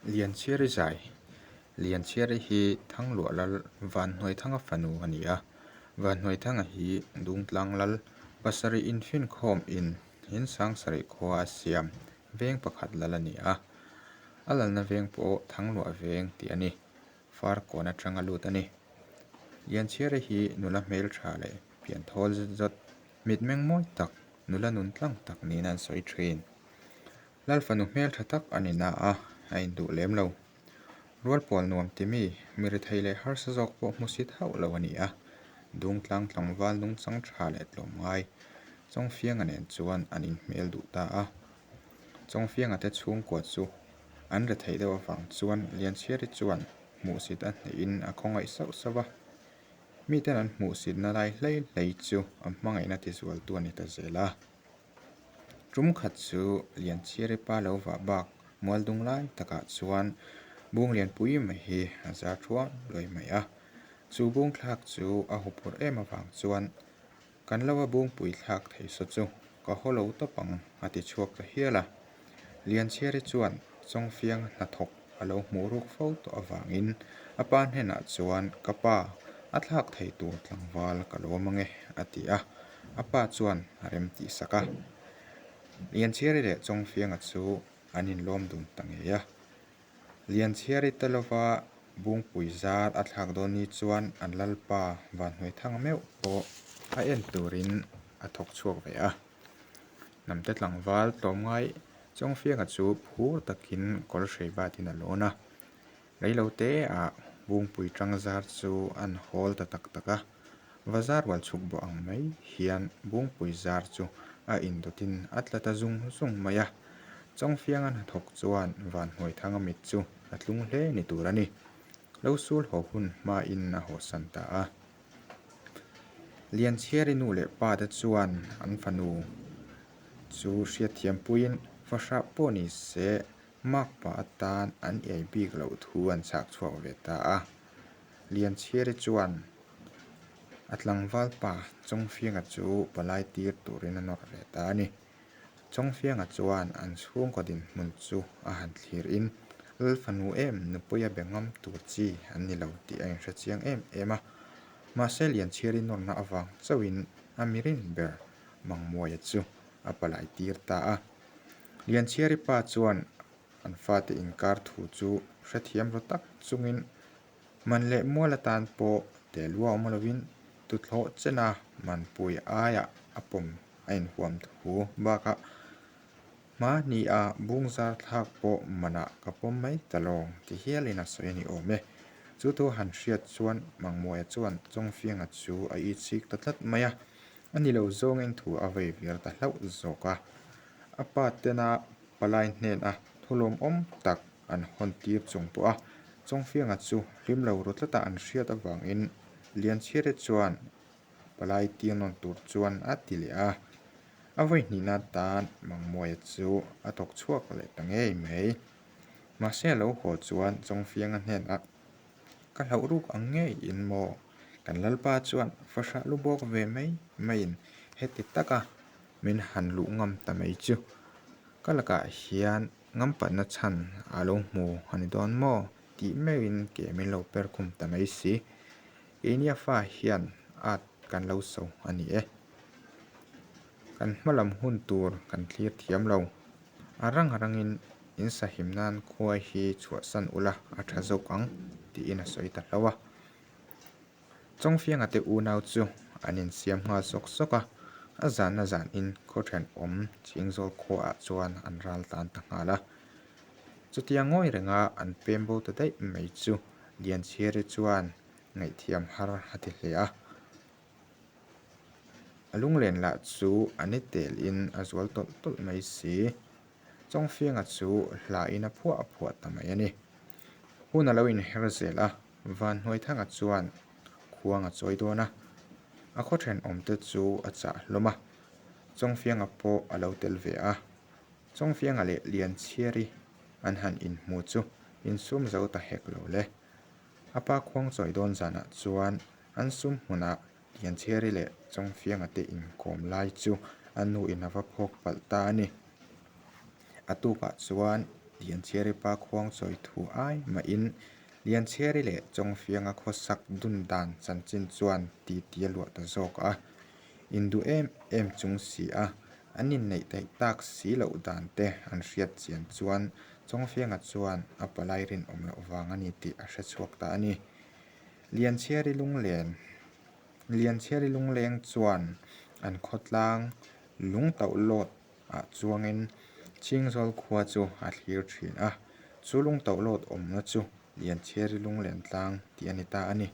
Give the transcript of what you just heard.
Lianchhiari zai, Lianchhiari hi Thangluah lal Vanhnuaithanga fanu a ni a. Vanhnuaithanga hi Dungtlang lal pasarih infinkhawm in in Sangsarih khua a siam veng pakhat lal a ni a. A lalna veng pawh Thangluah veng tih a ni. Farkawn atanga lut a ni. Lianchhiari hi nula hmeltha leh pianthawl zet zawt, mitmeng mawi tak, nula nun tlang tak niin an sawi thin. Lal fanu hmeltha tak a ni na a, a induh lem lo. Rualpawl nuam ti mi, mi rethei leh harsa zawk pawh hmusit hauh lo a ni a. Dungtlang tlangval nungchang tha leh tlawmngai Chawngfianga nen chuan an inhmel duh ta a. Chawngfianga te chhungkua chu an retheih deuh avang chuan Lianchhiari chuan hmuhsit a hnehin a khawngaih sauh sauh a. Miten an hmuhsitna lai hlei hlei chu a hmangaihna tizualtu a ni ta zel a. Tum khat chu Lianchhiari pa lo vah bak mual dung lai takah chuan bung lianpui mai hi a zar thuam luai mai a. Chu bung thlak chu a huphurh em avang chuan kan lo a bungpui thlak thei saw chu ka haw lo tawp ang a ti chhuak ta hial a. Lianchhiari chuan Chawngfiang hnathawk a lo hmuh ruk fo tawh avangin a pa hnenah chuan ka pa a thlak thei tur tlangval ka lawm ange a ti a, a pa chuan a rem tih sak a. Lianchhiari leh Chawngfianga chu an inlawm dun ta ngei a. Lianchhiari te lova Bungpui zar a thlak dawn ni chuan an lalpa Vanhnuaithanga meuh pawh a en turin a thawk chhuak ve a. Hnamte tlangval tlawmngai Chawngfianga chu phur takin kawr hrei batin a lawn a. Reilote ah Bungpui tang zar chu an hawl ta tak tak a. Va zar rual chhuk bawh ang mai hian Bungpui zar chu a indawtin a tla ta zung zung mai a. Chawngfianga hnathawk chuan Vanhnuaithanga mit chu a tlung hle ni tur a ni. Lo sul haw hun hmain a hawsan ta a. Lianchhiari nu leh pa te chuan an fanu chu hriatthiam puiin fahrah pawh ni se makpa atan an iai bik loh thu an chhak chhuak ve ta a. Lianchhiari chuan a tlangval pa Chawngfianga chu palai tir turin a nawr ve ta a ni. Chawngfianga chuan an chhungkaw dinhmun chu a han thlir in, Lal fanu em nupuia be ngam tur chi an ni lo tih a inhre chiang em em a. Mahse Lianchhiari nawrna avang chauhin a mirin ber Mangmuaia chu a palai tir ta a. Lianchhiari pa chuan an fate inkar thu chu hrethiam ru tak chungin Man leh mual atan pawh telua awm lovin tuthlawh chena manpui aiah a pawm a inhuam thu bakah hmahnia bung zar thlak pawh manah ka pawm mai ta lo ti hialin a sawi a ni awm e. Chu thu han hriat chuan Mangmuaia chuan Chawngfianga chu a itchik ta tlat mai a, a ni lo zawngin thu a vei vir ta hlauh zawk a. A pa tena palai hnena thulawmawm tak an hawn tir chung pawh a, Chawngfianga chu hlim lo ru tlata an hriat avangin Lianchhiari chuan palai tir nawn tur chuan a ti leh a. A vawi hnihna atan Mangmuaia chu a thawk chhuak leh ta ngei mai. Mahse a lo haw chuan Chawngfianga hnenah, Ka hlauh ruk ang ngeiin maw? Kan Lalpa chuan fahrah lu bawk ve mai maiin heti taka min han luh ngam ta mai chu ka lakah hian Ngampatna chhan a lo hmu a ni dawn maw? tih meuhin ke min lo per khum ta mai si. Keini a fa hian at kan lo so a ni e. Kan hma lam hun tur kan thlir thiam lo. A rang a rangin in sahim nan khua hi chhuahsan ula a tha zawk ang tiin a sawi ta hlauh a. Chawngfianga te unau chu an insiam nghal sawk sawk a, a zanna zanin khaw thenawm Chingzawl khuaah chuan an ral tan ta nghal a. Chutia ngawi renga an pem bo ta daih mai chu Lianchhiari chuan ngaihthiam har a ti hle a. A lunglen lah chu a ni telin a zual tawlh tawlh mai si. Chawngfianga chu hlain a phuah a phuah ta mai a ni. Hun a lo inher zel a, Vanhnuaithanga chuan khuang a chawi dawn a, a khaw thenawmte chu a chah hlawm a, Chawngfianga pawh a lo tel ve a. Chawngfianga leh Lianchhiari an han inhmu chu insum zo ta hek lo le. A pa khuang chawi dawn zanah chuan an sum hmunah Lianchhiari leh Chawngfianga te inkawm lai chu a nu in a va phawk palh ta a ni. A tukah chuan. Lianchhiari pa khuangchawi thu ai mahin Lianchhiari leh Chawngfianga khawsak dun dan chanchin chuan titi a luah ta zawk a. Induh em em chung si a, an inneih theih tak si loh dan te an hriat chian chuan Chawngfianga chuan a palai rinawm loh vang a ni tih a hre chhuak ta a ni. Lianchhiari lunglen Lianchhiari lungleng chuan an khawtlang lungtauh lawt ah chuangin Chingzawl khua chu a thlir thin a, chu lungtauh lawt awmna chu Lianchhiari lunglen tlang tih a ni ta a ni.